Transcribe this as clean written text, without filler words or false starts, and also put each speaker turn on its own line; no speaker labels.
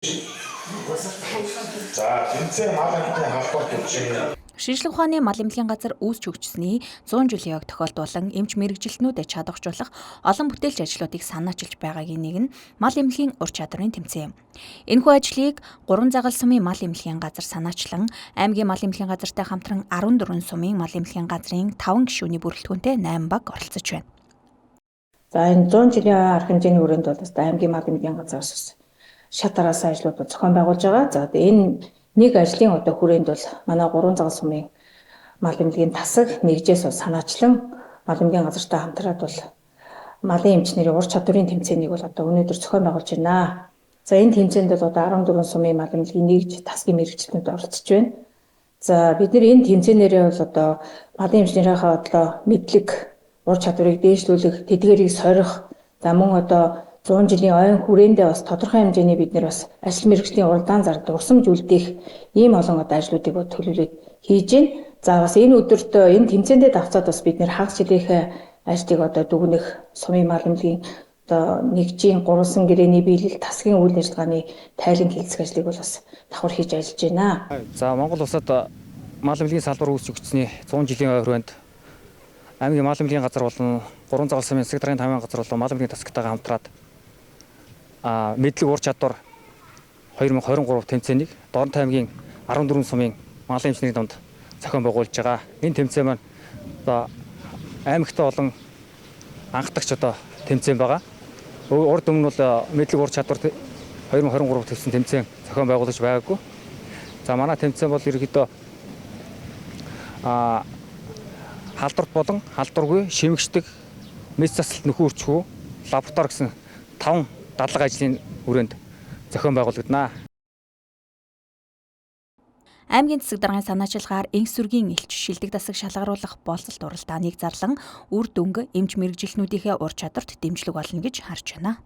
За, тэмцээн мал амьтны халдвар төвчин.
Шинжлэх ухааны мал эмнэлгийн газар үүсч хөгжсөний 100 жилийн ойг тохиолдуулан эмч мэргэжилтнүүдэд чадваржуулах олон бүтээлч ажлуудыг санаачилж байгаагийн нэг нь мал эмнэлгийн ур чадварын тэмцээн юм. Энэхүү ажлыг 3 загал сумын мал эмнэлгийн газар санаачлан аймгийн мал эмнэлгийн газартай хамтран 14 сумын мал эмнэлгийн газрын 5 гишүүний бүрэлдэхүүнтэй 8 баг оролцож байна.
За, энэ 100 жилийн арга хэмжээний хүрээнд бол аймгийн мал эмнэлгийн газар бас шат араасан ажлууд зохион байгуулж байгаа. За, энэ нэг ажлын одоо хүрээнд бол манай 3 загал сумын мал эмнэлгийн тасаг нэгжээс бол санаачлан мал эмнэлгийн газартай хамтраад бол малын эмчнэрийн ур чадварын тэмцээнийг бол одоо өнөөдөр зохион байгуулж байна. За, энэ тэмцээнд бол одоо 14 сумын мал эмнэлгийн нэгж тасгийн мэргэжилтнүүд оролцож байна. За, бид нар энэ тэмцээнээрээ бол одоо малын эмчнэрийнхээ одоо мэдлэг, ур чадварыг дээшлүүлэх, тэдгэрийг сорих, за мөн одоо 100 жилийн ойн хүрээндээ бас тодорхой хэмжээний бид нар бас ажил мэргэжлийн уралдаан зардал дурсамж үлдээх ийм олон одоо ажлуудыг төлөвлөд хийж байна. За, бас энэ өдөрт энэ тэмцээндээ давцаад бас бид нар хагас жилийнхээ ажлыг одоо дүгнэх, сумын мал эмнэлгийн одоо нэгжийн гурвалсан гэрээний биелэл, тасгийн үйл ажиллагааны тайлан хэлцэх ажлыг бол бас давхар хийж ажиллаж байна.
За, Монгол улсад мал эмнэлгийн салбар үүсч өгчсөний 100 жилийн ой хүрээнд аймгийн мал эмнэлгийн газар болон 3 загал сумын засаг даргын 5 газар болон мал эмнэлгийн тасагтайгаа хамтраад мэдлэг ур чадвар 2023 тэмцээнийг Дорнот аймгийн 14 сумын малын эмчнэрийн дунд зохион байгуулж байгаа. Энэ тэмцээн маань одоо аймагтай болон анхдагч одоо тэмцээн байгаа. Урд өмнө бол мэдлэг ур чадвар 2023 төвсөн тэмцээн зохион байгуулж байгаагүй. За, манай тэмцээн бол ерөнхийдөө халдварт болон халдваргүй, шимэгчдэг, мэс засалт, нөхөн үрчхүү, лаборатори гэсэн 5 дадлага ажлын хүрээнд зохион байгуулагдана.
Аймгийн засаг даргын санаачилгаар энх сүргийн элч, шилдэг дасаг шалгаруулах болцолт уралдааныг зарлан үр дүнг эмч мэргэжилтнүүдийнхээ ур чадварт дэмжлэг болно гэж харж байна.